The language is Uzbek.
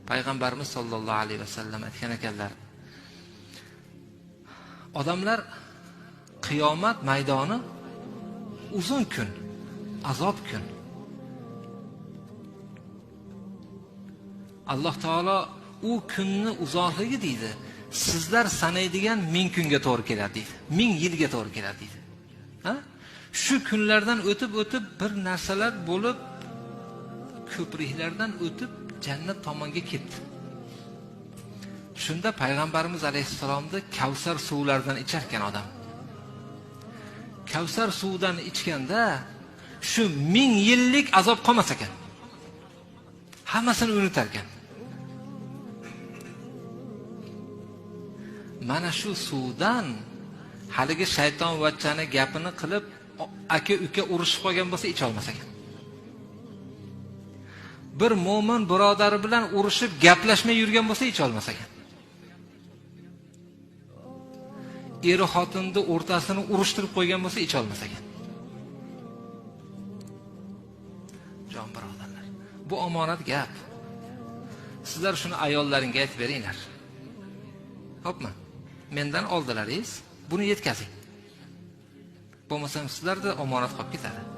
Payg'ambarimiz sollallohu alayhi vasallam aytgan ekanlar, odamlar qiyomat maydoni uzun kun, azob kun. Alloh taolo u kunni uzoqligi deydi, sizlar sanaydigan 1000 kunga to'g'ri keladi deydi. 1000 yilga to'g'ri keladi deydi. Ha? Shu kunlardan o'tib-o'tib bir narsalar bo'lib, ko'priklardan o'tib jannat tomonga ketdi. Shunda payg'ambarimiz alayhissalomni Kavsar suvlaridan icharkan odam. Kavsar suvidan ichganda shu 1000 yillik azob qolmas ekan. Hammasini unutar ekan. Mana shu suvdan haligi shayton vachchani gapini qilib aka uka urushib qolgan bo'lsa icha olmas ekan. Bir mo'min birodari bilan urushib gaplashmay yurgan bo'lsa icha olmas ekan. Eri xotinni o'rtasini urushtirib qo'ygan bo'lsa icha olmas ekan. Jon birodarlar, bu omonat gap. Sizlar shuni ayollaringga aytib beringlar. Xo'pmi? Mendan oldilaringiz, buni yetkazing. Bo'lmasam sizlarda omonat qolib ketadi.